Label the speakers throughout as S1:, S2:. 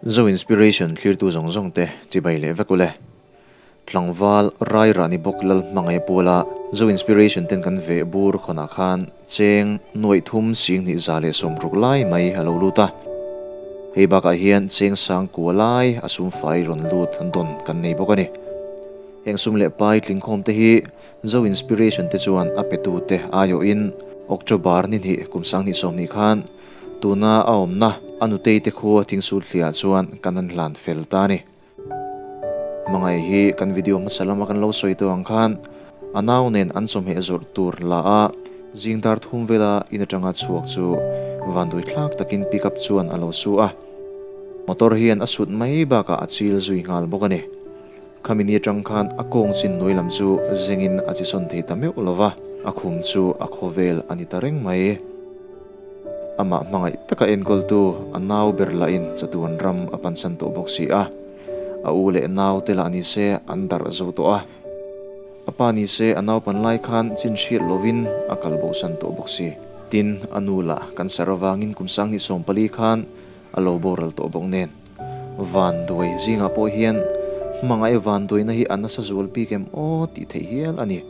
S1: Zo Inspiration thlirtu zawng zawng te chibai leh vek ule. Tlangval Rairah ni bawk lal hmangaih puala Zo Inspiration ten kan veh bur khawnah khan cheng nuaih thum sing hnih za leh sawmruk lai mai a lo lut a. Hei bakah hian cheng sang kua lai a sum fai rawn lut dawn kan nei bawk a ni. Heng sum leh pai tlingkhawm te hi Zo Inspiration te chuan a petu te aiawhin October ni hnih kum sanghnih sawmhnih khan Tuna a awmna a nutei te khu thingsul thliah chuan kan han hlan fel ta a ni. Hmangaih hi kan video hmasa lama kan lo sawi tawh ang khan a nau nen an chawhmeh zawrh tur la a, zing dar thum vela in atanga chhuak chu vanduai thlak takin pick up chuan a lo su a. Motor hian a sut mai bakah a chil zui nghal bawk a ni. Khami ni atang khan a kawng chin hnuai lam chu zengin a chi sawn thei ta meuh lova, a khum chu a khawvel a ni ta reng mai. Amah hmangaih taka enkawltu a nau ber lahin chatuan ram a pansan tawh bawk si a. A u leh nau te lah ni se an darh zo tawh a. A pa ni se a naupan lai khan chin hriat lovin a kal bosan tawh bawk si. Tin, a nu lah cancer avangin kum sanghnih 14 khan a lo boral tawh bawk nen. Vanduai zingah pawh hian hmangaih vanduaina hi a nasa zual bik em aw tih theih hial a ni.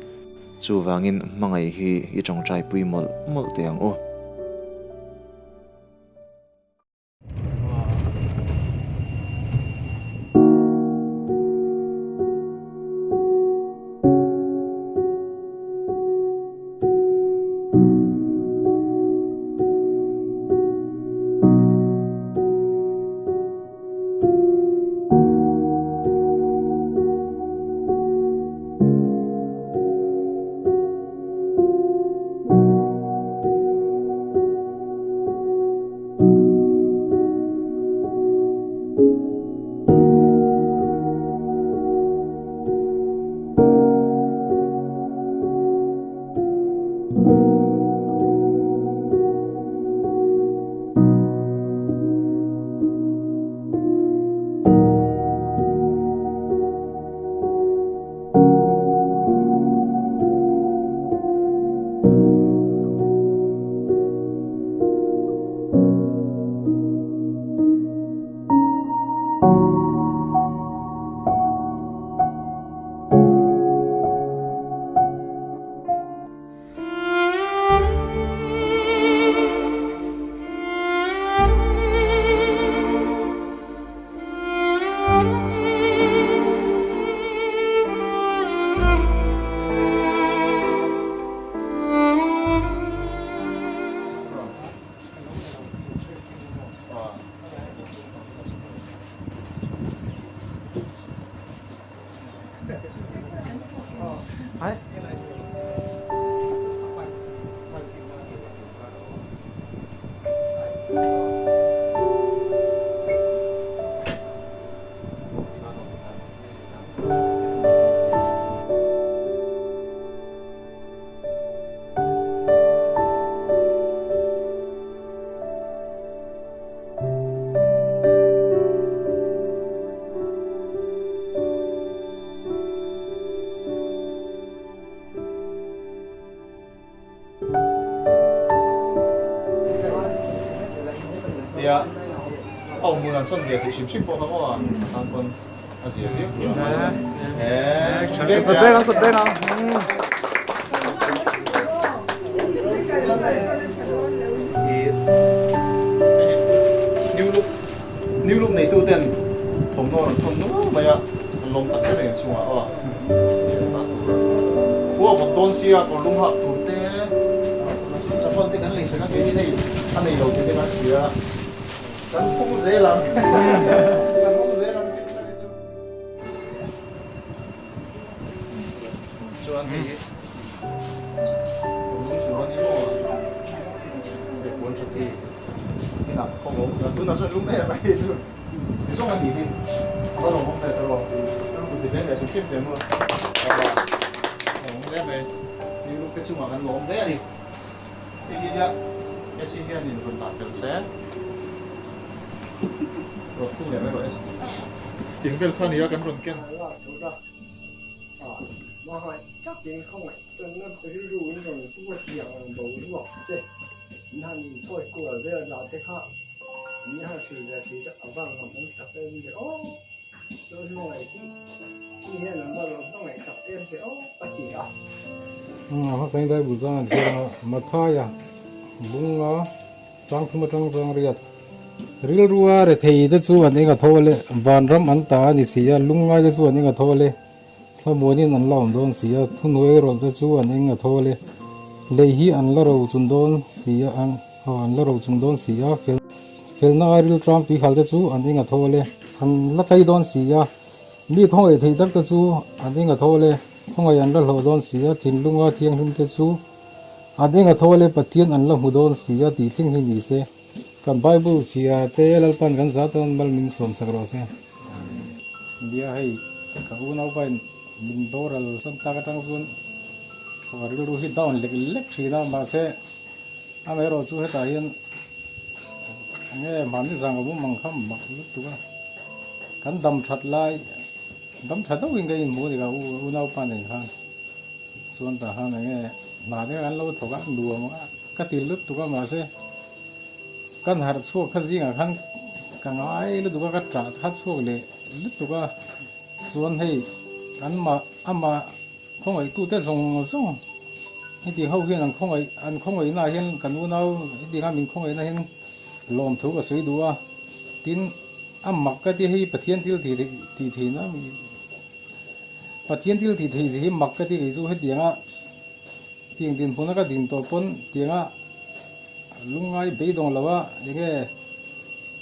S1: Chuvangin hmangaih hi i tawngtaipui mawlh mawlh teh ang u. Nia, a awm hun an sawn ve theih hrim hrim pawh kha maw a tan pawn a zia viau tur a ngai a. New look New look neitu ten thawmhnaw an thawn nual mai a, an lawm tak zet ang chungah aw. Khua vawt dawn sia kawr lum hak tur te chuan chapal te kan lei sak a keini hei a nei lo tih te kan hria kan pung zel ang kan pung zel ang tih te chu. Chuan hei hi kawr lum tur a ni maw hei puan tha chi. Inah ka kawng awm ta tunah chuan lum em a hei chu ti zawng a nih hi a va lawmawm ve ta rawh ka lu ti hle leh hrim hrim teh maw lawmawm hle mai ni lu te chungah kan lawm hle a ni hei hi nia AC hianin rawn dah fel se rawn khung leh mai rawh AC tiang vel kha nia kan rawn ken.
S2: A hmangaih takin khawngaih tawnna rilru in rawn pu a tiang ang boruak te in han insawi kual vel dan te kha min han hrilh ve thei tak a vang ngam awm tak em le aw. Chuan hmangaih hi mi hian an va lo hmangaih tak em che aw a ti a.
S3: A hmasain Bible chuan a chhiar a, Mathaia bunga chang thum atang chuan riat rilrua rethei te chu an eng a tho le, vanram an ta a ni si a, lungngai te chu an eng a tho le, thlamuanin an la awm dawn si a, thuhnuai rawlh te chu an eng a tho le, lei hi an la ro chun dawn si a, an la ro chung dawn si a, fel. Felna a riltlang tuihal te chu an eng a thawl e. An la tlai dawn si a, mi khawngaih theih tak te chu an eng a thawl e. Khawngaih an la hlawh dawn si a, thinlunga thianghlim te chu an eng a thawl e, Pathian an la hmu dawn si a tih thleng hi ni se. Kan Bible chhia te Lalpan kan zat tan mal min sawm sak rawh se. Nia hei ka unaupa in min boral san tak atang chuan ka rilru hi down lek lek thin a, mahse Amaherawh chu hetah hian enge hmanni zang ka mumang kha mak lutuk a, kan dam that lai dam tha deuhin ka inhmu a ni ka unaupa nen khan chuan tah khan enge hna te kha kan lo thawk a nuam a ka ti lutuk a mahse kan harh chhuak kha zingah khan ka ngai lutuk a ka tah kha chhuak leh lutuk a chuan hei anmah amah. Khawngaihtute zawng zawng heti ho hian an khawngaih an khawngaihnaah hian kan unau heti khan min khawngaihna hian lawmthu ka sawi duh a, tin a mak ka ti hei Pathian thil tih theih tih theihna Pathian thil tih theih zia hi mak ka ti kei chu hetianga tiang dinhmuna ka din tawh pawn tianga lungngai beidawng lo a enge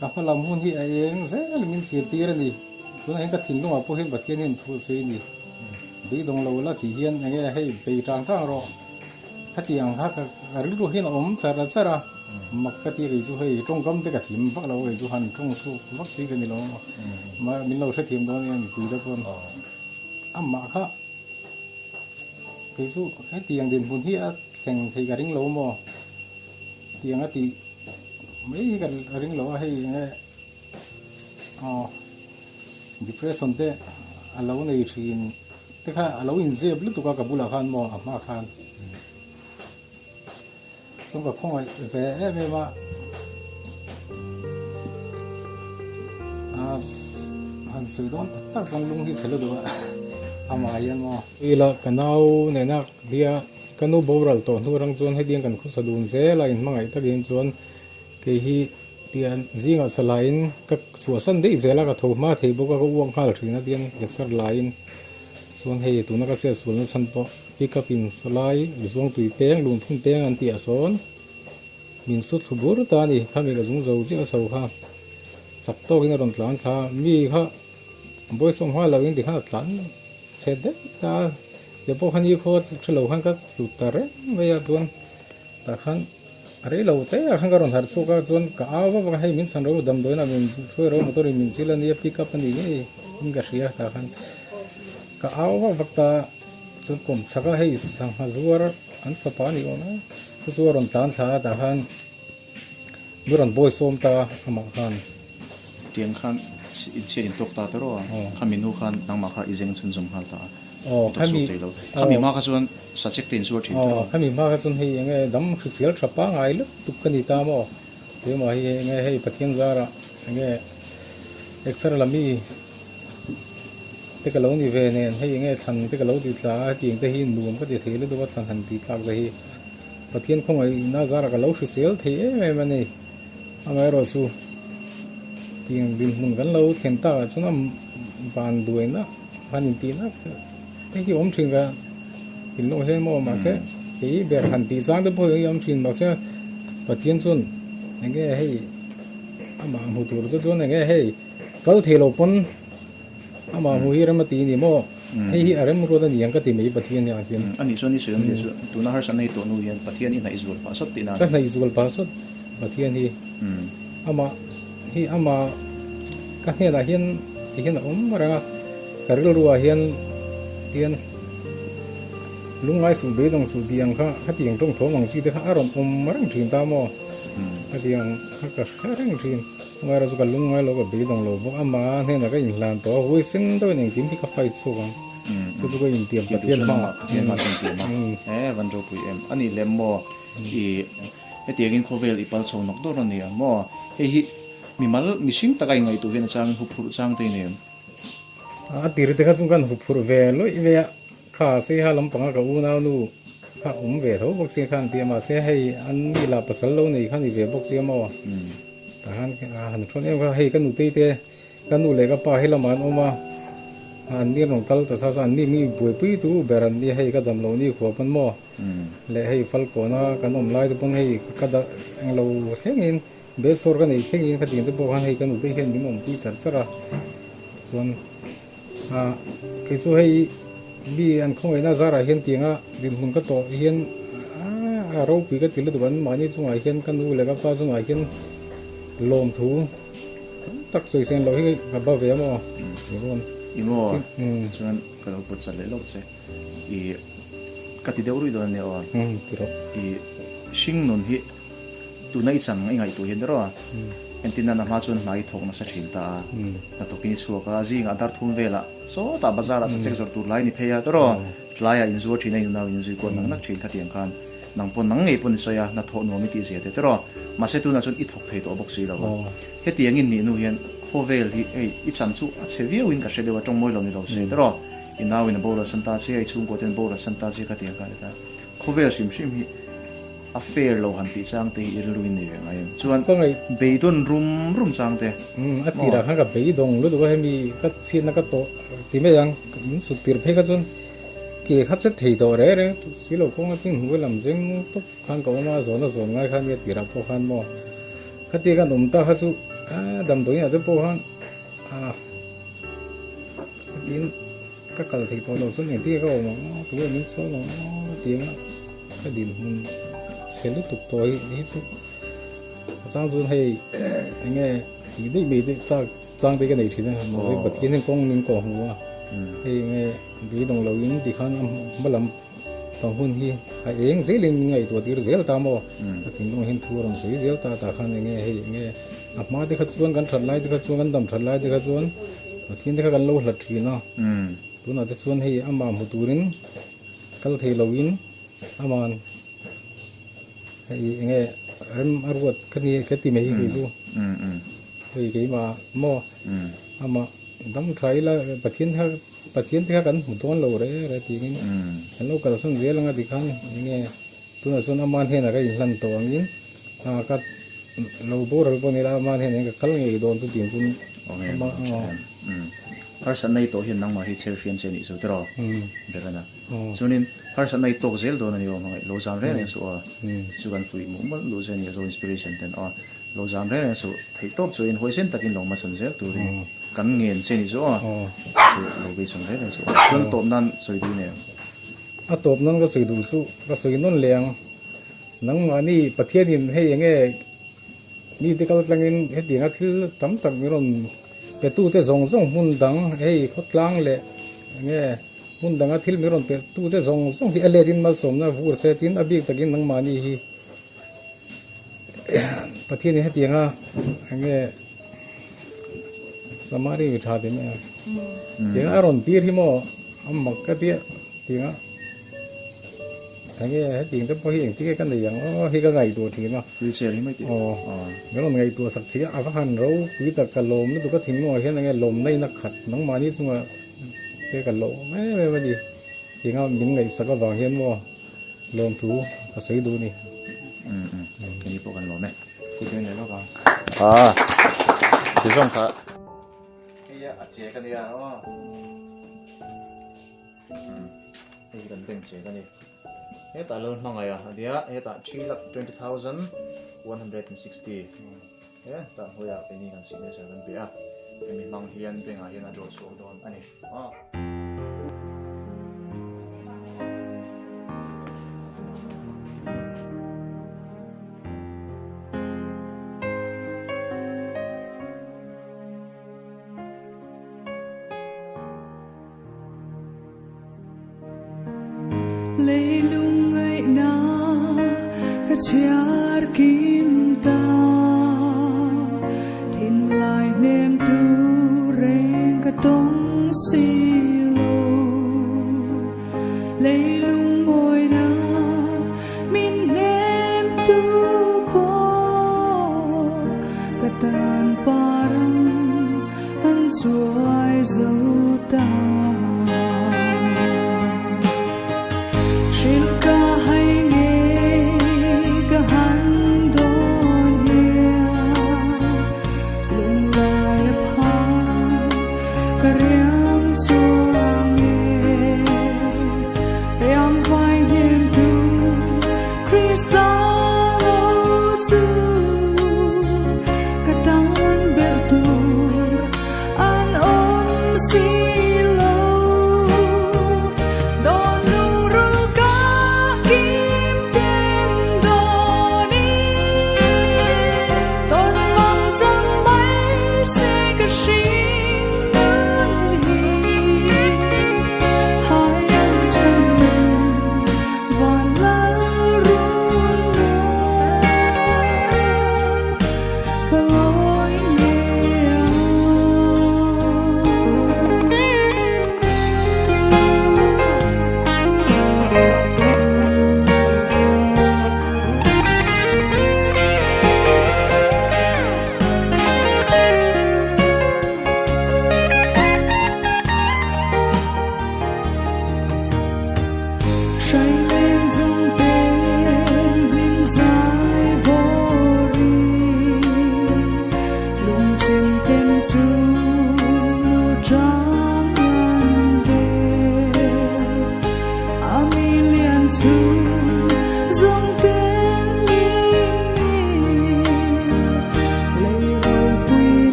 S3: ka hma lam hun hi a eng zel min thlir tir a ni tunah hian ka thinlungah pawh hian Pathian hian thu a sawi a ni. Beidawng lo la tih hian enge hei bei tang tang rawh khati ang kha ka rilru hian a awm char char a mak ka tia kei chu hei tawngkam te ka thim vak lo kei chu han tawng chhuak vak chi ka ni lo maw min lo hrethiam dawn nia mipui te pawn amah kha kei chu hetiang dinhmun hi a thleng thei ka ring lo maw tiang a tih mai hi ka ring lo a hei enge Aw depression te a lo nei thin te kha a lo inzep lutuk a ka bulah khan maw a hma khan chuan ka khawngaih ve em em a a han sawi dawn tak tak chuan lung hi chhe lutuk a amah hian maw. Ila ka nau nena nia ka nu boral tawh hnu rang chuan hetiang kan khawsa dun zel a inhmangaih takin chuan kei hi Tian zingah sa laiin ka chhuahsan daih zel a, ka tho hma thei bawk a, ka uak nghal thin a tian exer laiin chuan hei tuna ka chet sualna chhan pawh pick up in sawlai zuangtui peng lungphun peng an tih ah sawn min su thlu bur ta a ni, khami ka zung zo chiah a chho kha chak tawkin a rawn tlan thla a, mi kha bawisawm nghal lo in tikhan a tlan chhe daih ta a, kei pawh kha ni khaw hre lo khan ka tlu ta reng mai a chuan Tah khan a rei lo te ah khan ka rawn harh chhuak a chuan ka au vak vak a hei min chhan ro damdawiin ah min hruai ro motor in min chil a nia pick up a ni ngei in ka hria tah khan ka au vak vak ta chuan kawm chhak a hei sangha zuar an fapa a ni awm a chu chu a rawn tlan thla a tah khan mi rawn bawi sawm ta amah khan.
S1: Tiang khan inchhiat in tawk ta ta rawh a, khami hnu khan nangmah kha i zeng chhunzawm nghal ta a, i tawk chhuak thei lo. Khami hma kha chuan sachek te in zuar thin ta rawh.
S3: Khami hma kha chuan hei enge dam hrisel tha pangngai lutuk ka ni ta maw? Keimah hi enge hei Pathian zarah enge exer la mi te ka lo ni ve nen hei enge thlan te ka lo ti tla a, hetiang te hi nuam ka ti thei lutuk a thlan han ti tlak te hi. Pathian khawngaihna zarah ka lo hrisel thei em em a ni. Amaherawh chu tiang dinhmun kan lo thlen takah chuan a van duaina han intihna te hi awm thin ka inlawk hian maw mahse kei ber han tih zang te pawh hi awm thin mahse Pathian chuan enge hei amah hmu tur te chuan enge hei kal thei lo pawn Amah hmuh hi rem a ti ni maw? Hei hi a rem ruat a ni ang ka ti mai Pathian hian hian.
S1: A nih chuan i sawi awm zia chu tuna harsatna hi tawh hnu hian Pathian i hnaih zual pah sawt tihna a ni.
S3: Ka hnaih zual pah sawt Pathian hi. Amah hi amah ka hnenah hian ti hian a awm reng a, ka rilruah hian hian lungngai suh beidawng suh tih ang kha khatiang tawngthawm ang chi te kha a rawn awm reng thin ta maw? Khatiang kha ka hre reng thin. Ngaira chu ka lung ngai lo ka beidawng lo bawk ama hnenah ka inhlan tawh a huaisen deuhin engkim hi ka fight chhuak ang. Chu chu ka intiam Pathian hmangah.
S1: Pathian hmangah chuan intiam a. E van ropui em. A nih lem maw i hetiangin khawvel i pal chho nawk dawr a ni ang maw? Hei hi mimal mihring taka inngaihtuah hian a changin huphurh chang te i nei em?
S3: A tir te kha chu kan huphurh ve lawih mai a, kha Seiha lampanga ka unau nu kha awm ve tho bawk sia khan tia mahse hei an ni lah pasal lo nei kha ni ve bawk sia maw? Tah khan han thawn em kha hei ka nutei te Ka nu leh ka pa hi lamah an awm a, an ni rawn kal ta sa sa, an ni mi buaipui tu ber an ni, hei ka dam loh ni khua pawn maw leh hei Falkawna kan awm lai te pawn hei ka dah englo thlengin besawr ka neih thlengin khatiang te pawh khan hei ka nute hian min awmpui char char a, chuan ah kei chu hei mi an khawngaihna zarah hian tianga dinhmun ka tawh hian a ropui ka ti lutuk an mahni chungah hian ka nu leh ka pa chungah hian lawmthu. Tak sawi sen lo hi ka ba ve maw? Ni rawn.
S1: I maw? Chuan ka lo pawt chat leh lawk che. I ka ti deuh ruih dawn a nia aw.
S3: Ti rawh.
S1: I hring nun hi tuna i chan i ngaihtuah hian rawh a. Entir nan a hma chuan hna i thawk nasa thin ta a. Hnathawkin i chhuak a, zingah dar thum velah sawtah bazarah sachek zawrh tur lai ni phei a tawrh aw. Tlaiah inzuar thin a inunau inzui kuat nak nak thin khatiang khan nang pawn nang ngei pawn i sawi a, hnathawh nuam i tih zia te tawrh aw. Mahse tunah chuan i thawk thei tawh bawk si lo a. Hetiang in nih nu hian khawvel hi hei i chan chu a chhe viau in ka hre deuh a, tawng mawi lo ni lo se tawrh aw. I nau in a boral san ta che a, i chhungkua ten boral san ta che khatiang khan heta khawvel hrim hrim hi a fair lo han tih chang te hi i rilru in nei ve ngai em? Chuan beidawn rum rum chang te.
S3: Umm a tirah khan ka beidawng lutuk a hemi ka chhiatna ka tawh ti mai ang min sut tir phei kha chuan ke kha che thei tawh reng reng si lo kawnga ching hnuai lam zeng tawp khan ka awm a zawn a zawn ngai khan nia tirah pawh khan maw khatia kan awm ta kha chu a damdawiin ah te pawh khan a khatin Ka kal thei tawh lo chuan engtin nge ka awm ang aw, tunge min chhuak ang aw tih anga ka dinhmun chhe lutuk tawh hi hi chu a chang chuan hei enge tih daih mai daih chak chang te ka nei thin a mahse Pathian hian kawng min kawh hmu a hei enge beidawng lo in tikhan a hma lam pang hun hi a eng zel in min ngaihtuah tir zel ta maw ka thinlung ah hian thu a rawn sawi zel ta tah khan enge hei enge a hma te kha chuan kan that lai te kha chuan kan dam that lai te kha chuan Pathian te kha kan lo hlat thin a, tunah te chuan hei amah hmu turin kal thei loin aman hei enge rem a ruat ka ni ka ti mai hi kei chu hei keimah maw amah dam tha ila Pathian kha Pathian te kha kan hmu dawn lo re re tiin kan lo kalsan zel anga tikhan enge tunah chuan aman hnenah ka inhlan tawh angin a ka Lo boral pawh nila aman hian eng ka kal ngei dawn chu tih chuan
S1: ama Harsatna i tawh hian nangmah hi chher hriam che nih chu tiraw Berana chuanin harsatna i tawk zel dawn a ni aw hmangaih lo zam reng reng suh aw chu kan fuih muh mawlh duh che a ni zo inspiration ten aw lo zam reng reng suh theih tawp chu in huaisen takin lo hmachhawn zel turin kan ngen che nih chu aw chu lo beisawn reng reng suh aw chuan tawp nan sawi duh nen.
S3: A tawp nan ka sawi duh chu ka sawi nawn leh ang. Nangmahni Pathianin hei enge mite kal tlangin hetianga thil tam tak min rawn petute zawng zawng hmun dang hei khawtlang leh enge hmun danga thil min rawn petute zawng zawng hi a letin malsawmna vur se tin a bik takin nangmahni hi Pathianin hetianga enge Samari mi tha ti mai a tianga a rawn tir hi maw a mak ka tia tianga. Enge hetiang te pawh hi engtin nge ka nei ang aw hi ka ngaihtuah thin a.
S1: Wheelchair hi mai tih.
S3: Aw min rawn ngaihtuah sak thei a a va han ropui tak ka lawm lutuk a thinlungah hian enge lawmna in a khat nangmahni chungah te ka lawm em em a ni tinga min ngaihsak avang hian maw lawmthu ka sawi duh a ni.
S1: Umm umm keini pawh kan lawm e. Kut en leh lawk ang. Ah ti zawng kha. Hei a che ka nia aw. Hei hi kan bank cheng a ni. Hetah lal hmangaih a ania hetah 3,20,160 he tah hnuaiah keini kan signature kan pe a hemi hmang hian bank ah hian a draw chhuak dawn a ni.
S4: Leilung ngaihna ka chhiar kim ta Thinlai hnem tu reng ka tawng si lo. Leilung mawina min hnem tu pawh ka tan parang an chuai zo ta.